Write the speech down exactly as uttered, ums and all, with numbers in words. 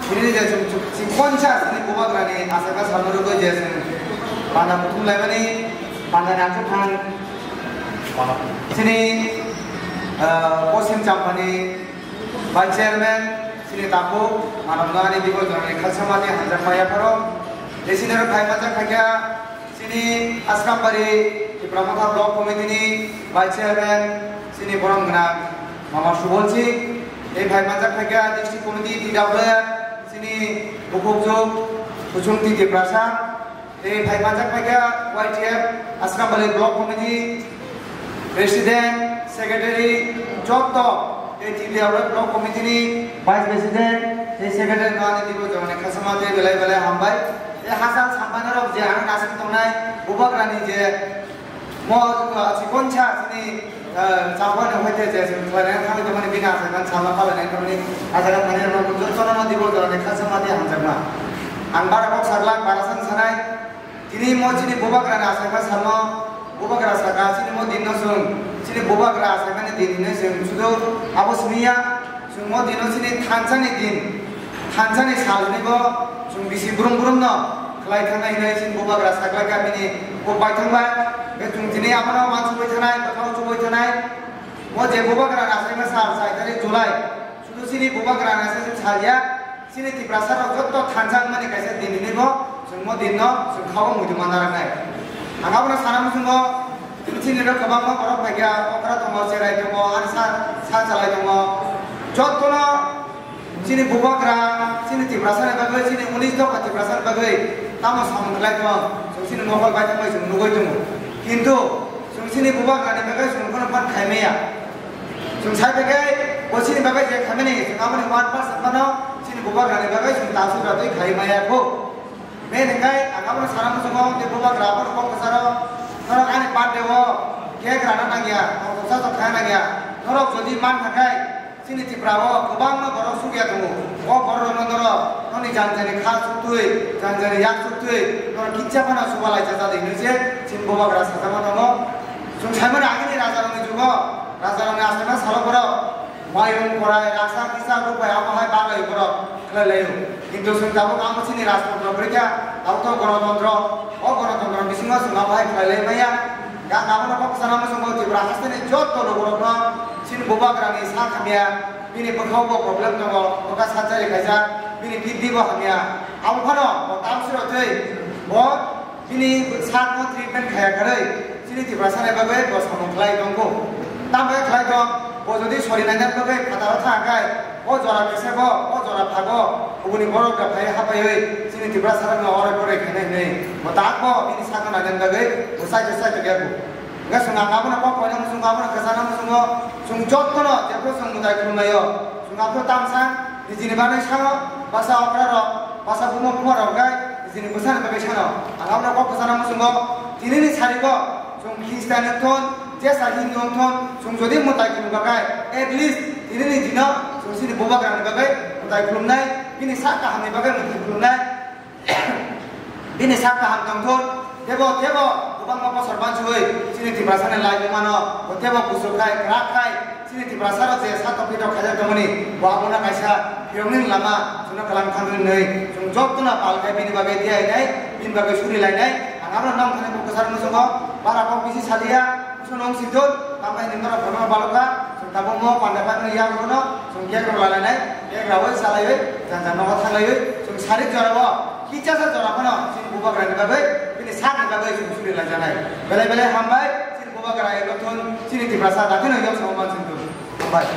Chini je chwng chwng chini konsa chini bubagrani aswkha salno rwgwi je chwng panda kuthum laimani panda nangkuk thang chini, ah, Poschim Champani Vice Chairman chini takhuk manamno ani dibo jorani khalsa mani hamjakma yapharo. Je chini oro phai manjak khaikha chini Asrambari Tipra Motha Block Committee ni Vice Chairman chini borom gwnang Mama Subol Singh, tei phai manjak khaikha District Committee T W F chini bukhukjwk Kuchung T Tiprasa, tei phai manjak khaikha Y T F Asrambari Block Committee President, Secretary, jotto, tei T T R Block Committee ni Vice President, tei Secretary no ani dibo jorani khasama tei belai belai hambai. Tei hachal sambai norok je ang naising tongnai, bubagrani je mo, ah, chikon cha chini, ah, chapani hoite je chwng khlainai thangwi tongmani bini achaiman salma palainai thangmani achaiman thani rok jotto no dibo jorani khasama tei hamjakma. Ang bara kok saglak, bara san sanai, Tini mo chini bubagrani achaima salno, bubagra saka chini mo dinno chwng, chini bubagra achaimani din hinwi chwng sudo abo simiya, chwng mo dino chini thansani din, thansani sal hinwi bo chwng bisi brum brumno khlai thangnai hinwi chini bubagra sakla kamini kok bai thangbai, be chwng tini abono ma chubui thanai, bwkhao chubui thanai, mo je bubagrani achaima sal chai tarik July, sudo chini bubagrani achaima sal ya, Chini Tiprasa rok jotto thansa wngmani kaisa din hinwi bo chwng mo din no chwng kha o muitu manna rwnai. Ang abono sana muchungo chini rok kwbangma borok phaikha, okra tongo, cherai tongo, ani sa, sa chalai tongo. Jottono chini bubagra, chini Tiprasa ni bagwi, chini unis dopha Tiprasa ni bagwi tamo samung khlai tong, chwng chini mokol bai tongbai chwng nugwi tongo. Kintu chwng chini bubagra ni bagwi chwng phano phan khai maya. Chwng sai bagwi, bo chini bagwi je khaimani, chwng aboni one percent phano chini bubagrani bagwi chwng ta sudra twi khai maya kho. Men hwnkhe ang abono sana muchungo, je bubagra abono kok kwcharo, norok ani birthday o cake rana nangya, tongthoksa sok kha nangya. Norok jodi man kha khai, chini Tripura o kwbangma borok sukya tongo. O borok rokno norok noni jani jani kha suktwi, jani jani yak suktwi, norok kitsa phano subalai cha cha di hinwi se chini bubagra sajama tongo. Chwng saimano agini rajarokni jugo, rajarokni achaima salo borok mayung korai raksa kisa ruk bai amo hai bagwi borok khlai laio. Kintu chwng tabuk amo chini rajtantro kwrwi kha, tabuk to gonotontro, o gonotontro bisingo chwng amo hai khlai lai maya. Ga abono kok sana muchungo Tripura hasteni jotto lukurokno chini bubagrani sak hamya, bini bwkhao bo problem tongo, bwkha surgery khaijak, bini kidney bo hamya. Abo phano bo tamsiro twi bo Bini sakno treatment khaya kharwi chini Tiprasa ni bagwi bo samung khlai tongkho. Tamo khlai tong, bo jodi sori naina bagwi phataro thang khai, o jora kisa bo, o jora phago, ubuni borok da phai hapaiwi chini Tiprasa rokno ore pore khainai hinwi. Bo tak bo bini sakno naina bagwi bo sai sai tongya kho. Hwnkhe chwng ang abono kok koina muchungo, abono kwchana muchungo, chwng jottono jephru chwng mwtai khulumlaio. Chwng aphuru tamsa nijini bagwi sano, basa okrarok, basa buma bumarok hwnkhe nijini bwsani bagwi sano. Ang abono kok kwchana muchungo, tinini sarigo chwng Khristian wng thun, jesa Hindu wng thun, chwng jodi mwtai khulumkha khe, at least tinini dino chwng chini bubagrani bagwi mwtai khulumnai, bini sak kahamni bagwi mwtai khulumnai. Bini sak kaham tongthun, tebo, tebo, kwbangma bosor bansugwi chini Tiprasani lai wngmano, bo tebo kuchuk khai, kwrak khai, chini Tiprasarok je satok pitok khaijak tongmani, bo abono kaisa phiyoknini lama chwngno kwlang thangwi nwi, chwng jottono pal khai bini bagwi diya hinai, bini bagwi suri lainai, ang abono nong thani bo kwchar muchungo, bara kok bisi saliya, Chwng nung si dun, tambai ni norok bono balokha, chwng tabuk mo panda panda ni yak bono, chwng cake rok lainai, cake rawi salaiwi, jang jang nogo thanglaiwi, chwng sarik jora o, kichasa jora phano, chini bubagra ni bagwi, bini sak ni bagwi chwng suri laijanai. Belai belai hambai, chini bubagra eno thun, chini Tiprasa dakhino yok samo man chwng thun. Hambai.